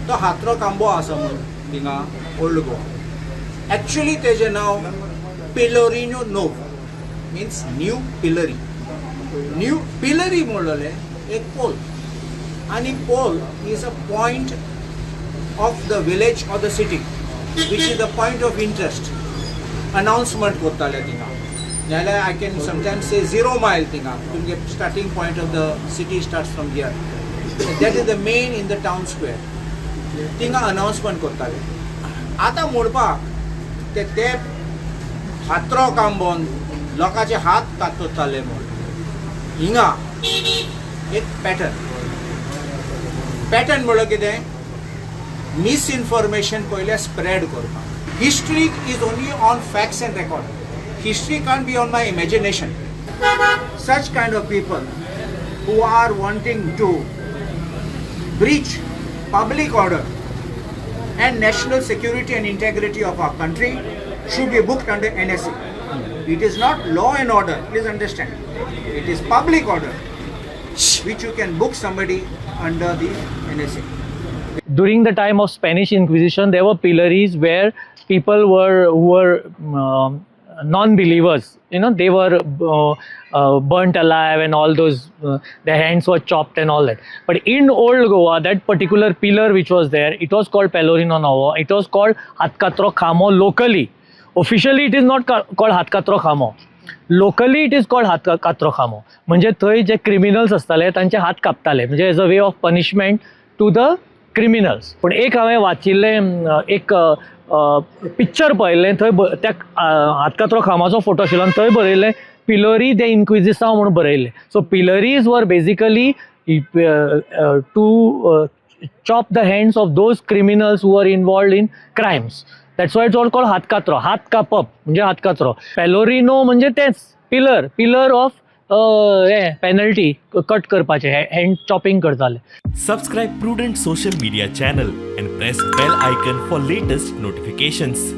तो हातरो खांबो आसा म्हणून थिंगा ओल्ड गोवा. एक्चुली तेजें नांव Pelourinho Novo, means new pillory. New pillory म्हणलें एक पोल, आनी pole is a point of the village or the city which is the point of interest. Announcement करताले थिंगा. नाल्यार I can sometimes say 0 Mile थिंगा तुमगे starting point of the city starts from here. That is the main in the town square. थिंगा announcement करताले. आतां म्हणपाक ते ते हातरो कांबोन लोकांचे हात कातरताले म्हूण हिंगा एक पॅटर्न. पॅटर्न म्हणल्यार कितें? मिसइन्फॉर्मेशन पयलें स्प्रेड करपाक. History is only on facts and record. History can't be on my imagination. Such kind of people who are wanting to breach public order and national security and integrity of our country should be booked under NSA. It is not law and order, please understand. It is public order which you can book somebody under the NSA. During the time of Spanish Inquisition, there were pillories where people were who were non-believers. They were burnt alive and all those. Their hands were chopped and all that. But in Old Goa, that particular pillar which was there, it was called Pelourinho Novo. It was called Hatkatro Khamo locally. Officially, it is not called Hatkatro Khamo. Locally it is called हात कात्रो खामो. म्हणजे थंय जे criminals आसताले तांचे हात कापताले, म्हणजे as a way of punishment to the criminals. पूण एक हांवें वाचिल्लें, एक पिक्चर पळयल्लें, थंय त्या हातकात्रो खामाचो फोटो आशिल्लो आनी थंय बरयल्लें पिलरी दे इन्क्विजिसांव म्हणून बरयल्लें. So pillories were basically to chop the hands of those criminals who are involved in crimes. That's why it's all called हातकात्रो. हात कापप म्हणजे हातकात्रो. पेलोरिनो म्हणजे तेच पिलर, पिलर ऑफ हे पेनल्टी कट करपाचे, हँड चॉपिंग करताले. Subscribe Prudent Social Media channel and press bell icon for latest notifications.